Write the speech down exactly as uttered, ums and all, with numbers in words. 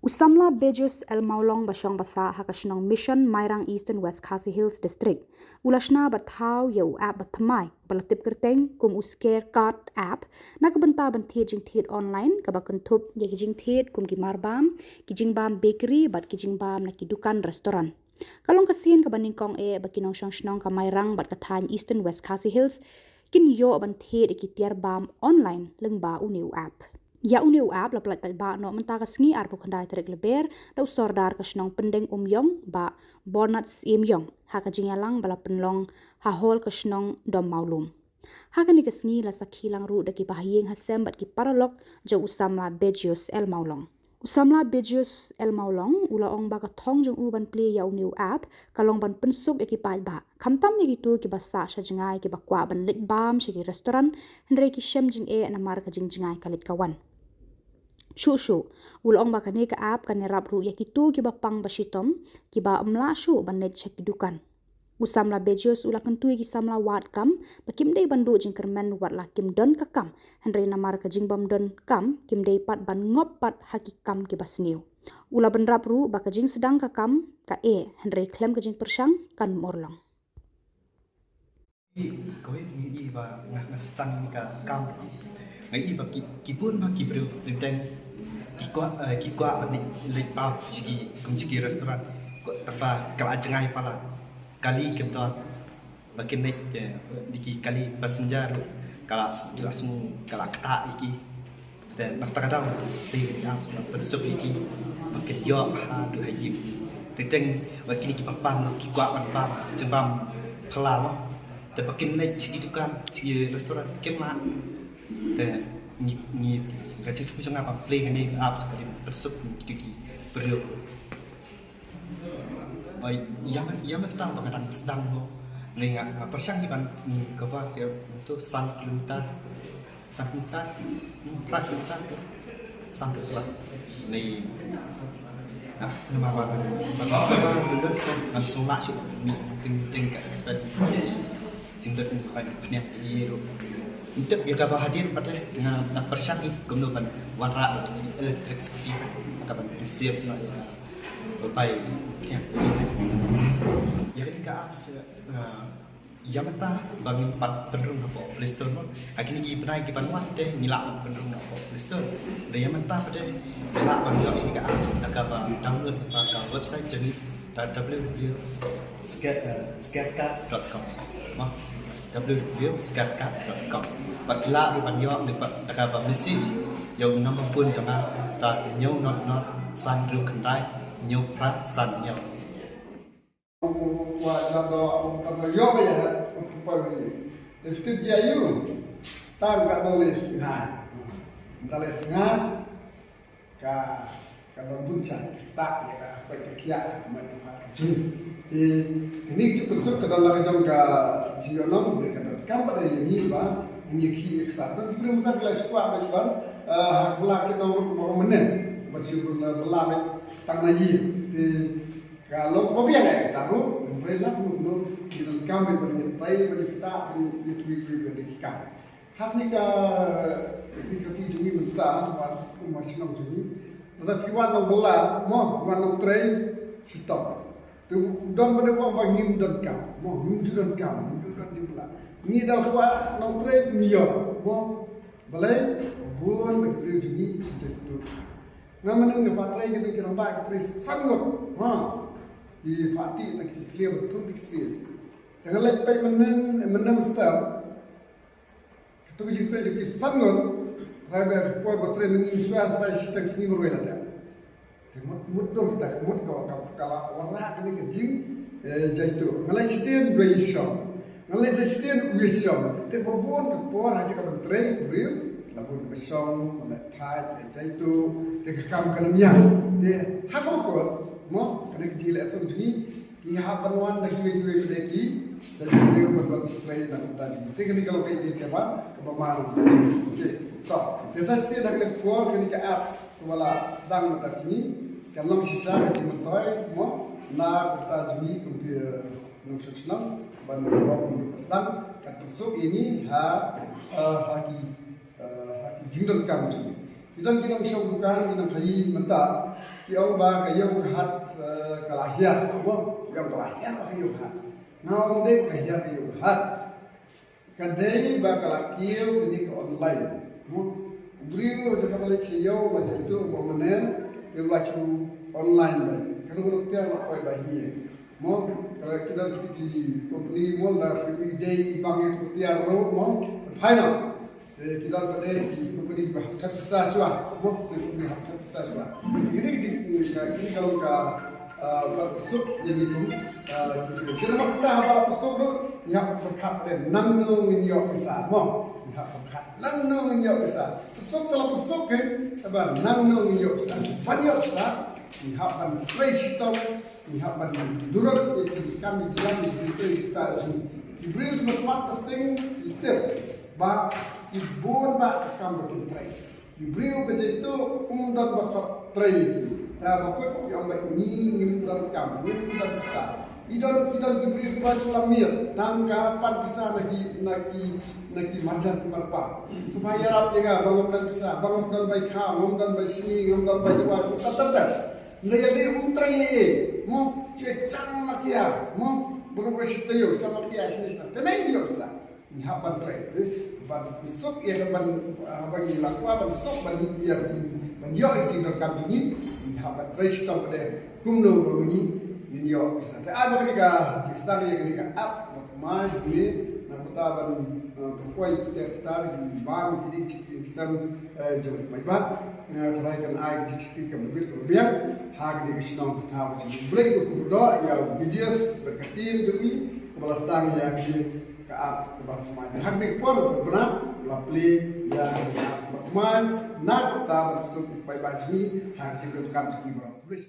U samla Bejus L Mawlong ba shong ba sah ha ka shnong Mission, Mairang, Eastern West Khasi Hills District, u la shna bad thaw ïa u app ba thymmai ba la tip kyrteng kum u Scare Card app na ka bynta ban thied jingthied online kaba kynthup ïa ki jingthied kum ki marbam, ki jingbam bakery bad ki jingbam na ki dukan restaurant. Ka long ka sien kaba nyngkong eh ba ki nongshong shnong ka Mairang bad ka thaiñ Eastern West Khasi Hills kin ïoh ban thied ïa ki tiar bam online lyngba une u app. Ïa une u app la pyllait paidbah noh mynta ka sngi arphew khyndai tarik Lber da u Sordar ka shnong Pyndeng Umïong, Bah Bernard Syiemiong, ha ka jingïalang ba la pynlong ha hall ka shnong Dom Mawlum. Ha kane ka sngi la sakhi lang ruh da ki bahaïing hasem bad ki paralok jong u samla Bejus L Mawlong. U samla Bejus L Mawlong u la ong ba ka thong jong u ban plie ïa une u app ka long ban pynsuk ïa ki paidbah, khamtam ïa kito kiba sah sha jngai kiba kwah ban leit bam sha ki restaurant hynrei ki shem jingeh namar ka jingjngai ka leit ka wan. Shuh shuh u la ong ba kane ka app kan ïarap ruh ïa kito kiba pang ba shitom, kiba ym lah shuh ban leit sha ki dukan. U samla Bejus u la kyntu ïa ki samla wad kam ba kim dei ban duh jingkyrmen wat la kim don ka kam, hynrei namar ka jingbym don kam kim dei pat ban ngop pat ha ki kam kiba sniew. U la bynrap ruh ba ka jingsdang ka kam ka eh, hynrei khlem ka jingpyrshang kan ym urlong. Kawei ngi i ba nga nga sdang ka kam. Nga i ba ki ki bun ba ki briew teng teng ki kwah, eh, ki kwah ba leit leit bam sha ki kum sha ki restaurant. Ko tang ba ka la jngai palat. Kali kim don ba kin leit, eh, di ki kali passenger ruh ka la ki la sngew ka la ktah ïa ki. Te na kata ka daw te sdang ïa ki app ba pynsuk ïa ki ba kin ïoh ha duh ha ïing. Te teng ba kine ki pang ba ki kwah ban bam jingbam phylla mo. Te ba kin leit sha ki dukan sha ki restaurant kim lah. Te ngi ngi ka jingsngew jong nga ban plie kane ka app ka dei ban pynsuk ïa ki briew. Oi, ïa man ïa man tang ba nga dang sdang mo. Hynrei nga nga pyrshang ïa ban, mm, cover ïa tu san kilometer. San kilometer, mm, phra kilometer tu. San kilometer. Hynrei nga namar ba ban cover lut tu ban sngewlah shuh, ni teng teng ka expense. Jingdon ban pynïap ïa ruh. Ym tip ïa kaba hadien pat eh nga dang pyrshang ïa kumno ban wanrah ïa ki electric scooty ta. Kata ban save noh ïa ka Bye bye. Ïa kane ka app se, eh, ïa mynta ba ngim pat pynrung hapoh Play Store mo. Ha kine ki bnai ki ban wan te ngi lah ban pynrung hapoh Play Store. Te ïa mynta pat te ngi lah ban ïoh ïa kane ka app da kaba download na ka website jong ngi, www.scarecard.com. Mo. www.scarecard.com. Bad phi lah ruh ban ïoh ne pat da kaba message ïa u number phone jong nga, ta hynñiew not not san hynriew khyndai hynñiew phra san hynñiew. Wa jado ta ba ïoh ba ïa ta ba ïa. Te tip jia yu. Ta ka knowledge nga. Knowledge nga. Ka, ka don bun chan, ka ktah ïa ka, ka, ka kiad, ka met ka phad ka jong ngi. Te kane ka jingpynsuk ka don la ka jong ka jingïohnong, ka don kam ba dei ïa ngi ba ngin ïa khih ïa ka sa. Don ki briew mynta ki la shu kwah ba ban, eh, ha ka la ki nong ruh ba mynne ba shu ba la, ba la ba tang na ïing. Te ka long ba biang ïa kata ruh, hynrei la kumno kumno ki don kam ba ban ïa tai, ban ïa ktah, ban ïa twi, ban ïa ki kam. Hapdeng ka, ka si jong ngi mynta, ba kum ha shnong jong ngi. Lada phi wan nongbylla, mo, wan nongtrei, shitom. Te don ba dei ba ngim donkam, mo, ngim ju donkam, ngim ju don jingbylla. Ngi da phi wan nongtrei, ngi ïoh, mo. Balei, bun ba ki briew jong ngi, ki jait tu. Nga mynnin nga pat trei, ki dei ki rangbah, ki trei san ngut, ha. Ki pat ti, ta ki trei, ba tun ti ki sien. Te nga leit peit mynnin, mynnin step. Katu ka jingtrei jong ki san ngut, trai ba por ba trei mynnin shuwa trai shiteng sngi marwei la dep. Te mut mut dong kita ka mut ka ka ka la wanrah kane ka jing, eh, jaitu. Nga leit shisien wei shong. Nga leit shisien wei shong. Te ba bun ka por ha ka ban trei ka briew. La bun ka shong, la thait, la jaitu. Te ka kam ka nang ïa. Te ha ka ba kot, mo, kane ka jing leh song jong ngi. Ki hap ban wan da kiwei kiwei pat ki, sa ki briew ban ban trei na ka bynta jong ngi. Te kane ka long kaei kaei kaba, kaba mar na ka bynta jong ngi. Okay. So, te sa shisien ha kane ka por kane ka app kaba la sdang mynta ka sngi, kan long shisha ka jingmyntoi mo na ka bynta jong ngi kum ki, eh, nongshong shnong ban ban ban sdang, kan pynsuk ïa ngi ha, eh, ha ki, eh, ha ki jingdonkam jong ngi. Ki don ki nongshong dukan, ki nongkhaii mynta ki ong ba ka ïew ka hat, eh, ka la hiar, mo? Ki ong ka la hiar ba ka ïew ka hat. Nga ong dei ka hiar ka ïew ka hat. Ka dei ba ka la kiew kane ka online, mo? U briew jaka ba leit sha ïew, ba jaka tu ba mane, te u la shu online ba. Kano kano ka tiar la poi ba hi, mo? Ka la ki don ki company, mo, da phi dei bang ïa ka tiar ruh, mo? Phai noh. Eh, ki don pat de ki company ba hap khat pisa shuwa, mo, ki company hap khat pisa shuwa. Kini ki, kini ka long ka, ah, ba suk ïa ngi kum, ah, ki, ki namar kata haba la suk ruh, ngi hap khat de nangno ngin ïoh pisa, mo. Ngi hap khat nangno ngin ïoh pisa. Suk ka la suk ke, ba nangno ngin ïoh pisa. Ban ïoh pisa, ngi hap ban trei shitom, ngi hap ban durot ïa ki kam ïa ki kam ïa ki trei kita jong ki briew kiba smat ba sting ki tip ba ki bun ba ka kam ba kin trei. Ki briew ba jaitu um don ba khot trei ïa ki. Ta ba khot ki ong ba ngi ngim don kam, ngim don pisa. Ki don, ki don ki briew kiba shu la miet tang ka pan pisa na ki, na ki, na ki marjan ki marpa. Shu ba ïarap ïa nga ba ngam don pisa, ba ngam don bai kha, ngam don bai shini, ngam don bai dawa, tat tat tat. Nda ïa dei um trei ïa, mo, che chang ma kia, mo, bro bro shi tayo, chang ma kia, shi ni sa. Te nai ïoh sa. Ngi hap ban trei, eh, ban suk ïa ban, ah, ban ngi la kwah ban suk ban ïa ban ïoh ïa ki donkam jong ngi, ngi hap ban trei shitom pat de kumno ba ngi ngin ïoh pisa. Te ai ba kane ka jingsdang ïa kane ka app ba thymmai ni na kata ban, eh, pynpoi kita kita ki bam ki ding ki sem, eh, jong ki paidbah. Nga tharai kan ai ka jingshakri kaba bit kaba biang ha kane ka shnong ka thaw ka jong U Blei. Ko khublei ïa u B J S bad ka team jong i kaba la sdang ïa kane ka app kaba thymmai. Ha kane ka por kaba la plie ïa kane ka app kaba thymmai na ka bynta ban suk ïa ki paidbah jong ngi ha ka jingdonkam jong ki baroh. Khublei.